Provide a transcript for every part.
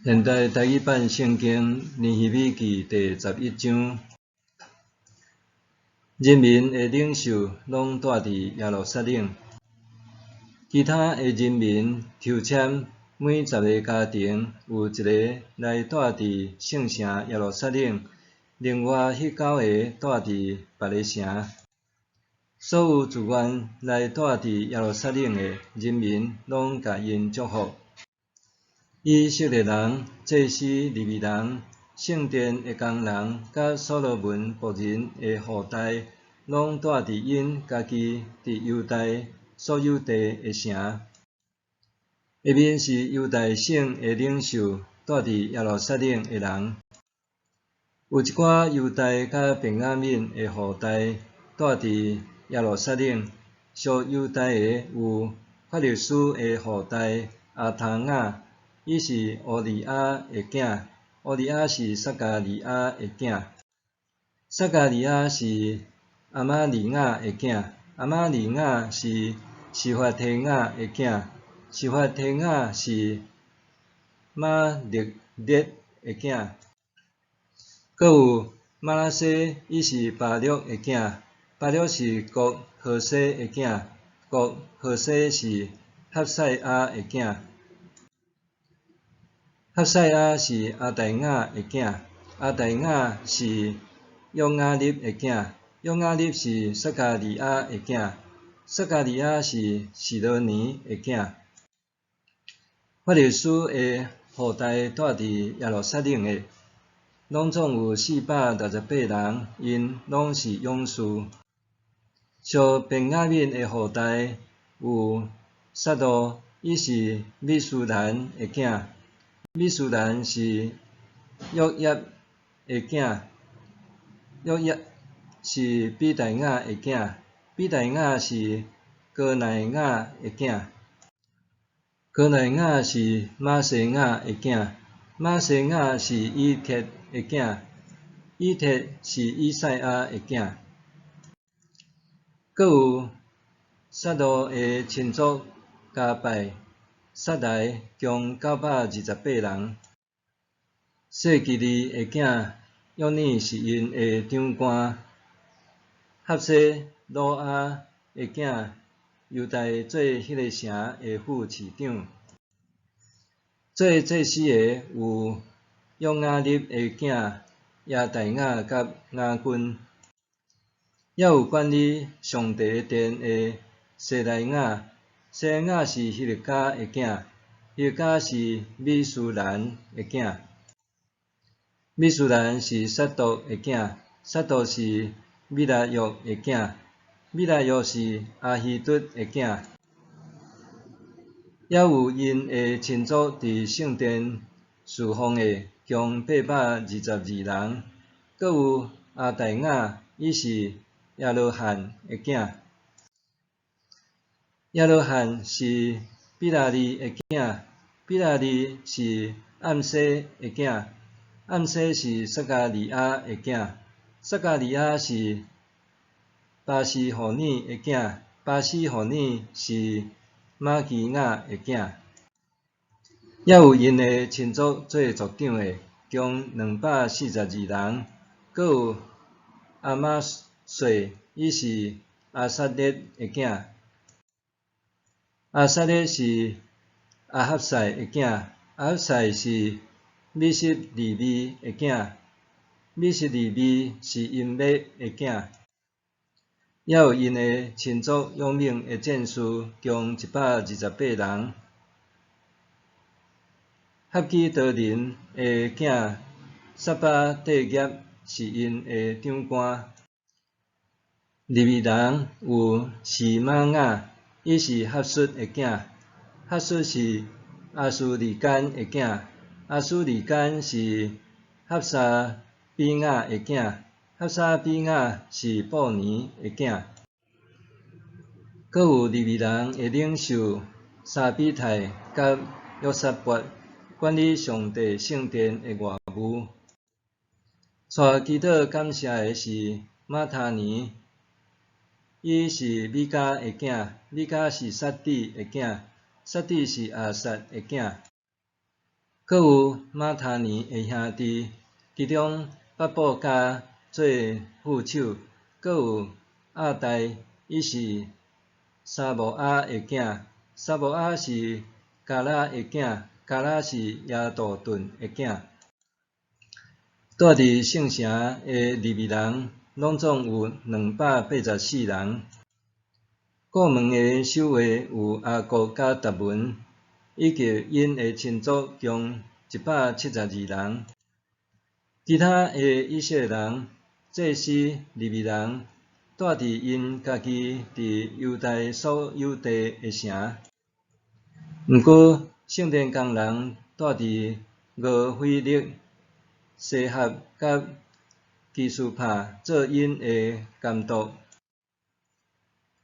現代台語版聖經尼希米記第十一章，人民的領袖攏蹛佇耶路撒冷，其他的人民抽籤，每十个家庭有一个來蹛佇聖城耶路撒冷，另外彼九个蹛佇別个城。所有自願來蹛佇耶路撒冷的人民，攏共𪜶祝福。以色列人、祭司、利未人、聖殿的工人，佮所羅門僕人的後代，攏蹛佇𪜶家己佇猶大所有地的城。下面是猶大省的領袖蹛佇耶路撒冷的人，有一寡猶大佮便雅憫的後代蹛佇耶路撒冷。屬猶大的有法勒斯的後代亞他雅。伊是烏利亞的囝，烏利亞是撒迦利亞的囝，撒迦利亞是亞瑪利雅的囝，亞瑪利雅是示法提雅的囝，示法提雅是瑪勒列的囝。閣有瑪拿西，伊是巴錄的囝，巴錄是國何西的囝，國何西是哈賽亞的囝。哈賽亞是亞大雅的囝，亞大雅是約雅立的囝，約雅立是撒迦利亞的囝，撒迦利亞是示羅尼的囝。法勒斯的後代蹛佇耶路撒冷的，攏總有468人，𪜶攏是勇士。屬便雅憫的後代有撒路，伊是米書蘭的囝。米書蘭是約葉的囝，約葉是比大雅的囝，比大雅是哥乃雅的囝，哥乃雅是瑪西雅的囝，瑪西雅是以鐵的囝，以鐵是以賽亞的囝。閣有撒路的親族加拜。撒來共928人。細基利的囝約尼是𪜶的長官。哈西魯亞的囝猶大做彼个城的副市長。做祭司的有約雅立的囝耶大雅佮雅斤，猶有管理上帝殿的西萊雅。西萊雅是希勒家的囝，希勒家是米書蘭的囝，米書蘭是撒督的囝，撒督是米拉約的囝，米拉約是亞希卒的囝。猶有𪜶的親族佇聖殿事奉的，共822人。閣有亞大雅，伊是耶羅罕的囝。耶羅罕是比拉利的囝，比拉利是暗西的囝，暗西是撒迦利亞的囝，撒迦利亞是巴斯戶爾的囝，巴斯戶爾是瑪基雅的囝。猶有𪜶的親族做族長的，共242人。閣有亞瑪細，伊是亞撒列的囝。亞撒列是亞合賽的囝，亞合賽是米實利米的囝，米實利米是音麥的囝。猶有𪜶的親族勇猛的戰士，共128人。哈基多林的囝撒巴底業是𪜶的長官。利未人有示瑪雅。伊是哈術的囝，哈術是亞斯利干的囝，亞斯利干是哈沙比雅的囝，哈沙比雅是布尼的囝。閣有利未人的領袖沙比泰佮約沙拔管理上帝聖殿的外務。帶祈禱感謝的是馬他尼。伊是米迦的囝，米迦是撒底的囝，撒底是亞薩的囝。閣閣有馬他尼的兄弟，其中巴布迦做副手，閣有亞代，伊是沙慕亞的囝，沙慕亞是迦拉的囝，迦拉是耶杜頓的囝。住佇聖城的利未人，攏總有284人。顧門的守衛有亞國佮達文，以及𪜶的親族共172人。其他的以色列人、祭司、利未人，住佇𪜶家己佇猶大所有地的城。毋過，聖殿工人住佇俄斐勒、西合佮基斯帕做𪜶的監督。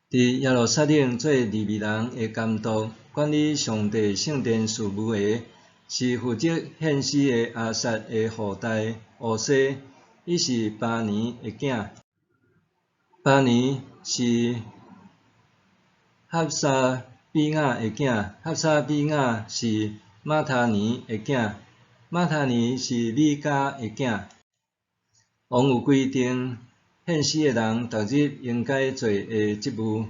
佇耶路撒冷做利未人的監督，管理上帝聖殿事務的，是負責獻詩的亞薩的後代烏西，伊是巴尼的囝。巴尼是哈沙比亞的囝，哈沙比亞是馬他尼的囝，馬他尼是米迦的囝。王有規定，獻詩的人逐日應該做的職務。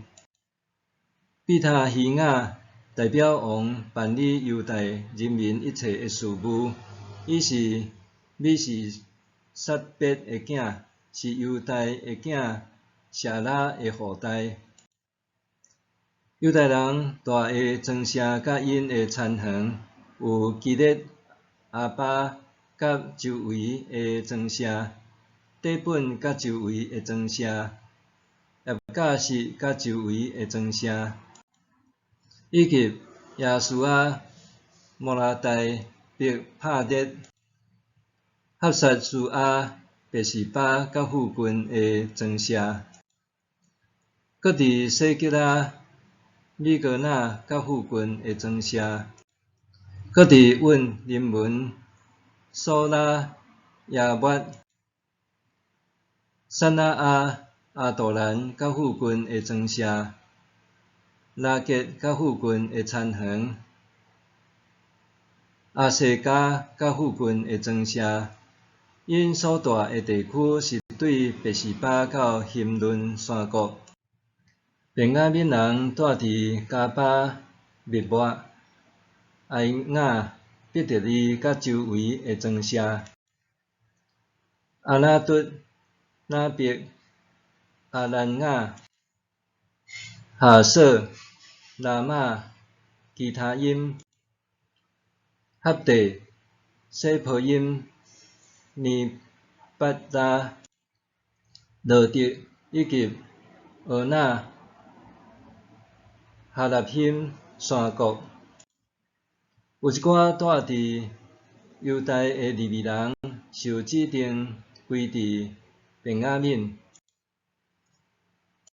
比他希雅代表王辦理猶大人民一切的事務，伊是米示撒別的囝，是猶大的囝謝拉的後代。猶大人大的莊舍佮𪜶的田園，有基列亞巴佮周圍的莊舍，底本佮周圍的莊舍，葉甲實佮周圍的莊舍，以及耶書亞、摩拉代、伯帕列、哈撒書亞、別是巴佮附近的莊舍，閣佇洗吉拉、米哥納佮附近的莊舍，閣佇穩臨門、索拉、耶抹、撒那亞、亞杜蘭佮附近的莊舍，拉結佮附近的田園，亞西加佮附近的莊舍。𪜶所住的地區是對別是巴到欣崙山谷。便雅憫人住佇迦巴、密抹、埃雅、伯特利佮周圍的莊舍，亞拿突、拿伯、亞蘭雅、哈索、拉瑪、基他音、哈地、洗波音、尼八拉、羅得以及俄那、哈拉欣山谷。有一寡住佇猶大的利未人受指定歸佇便雅憫。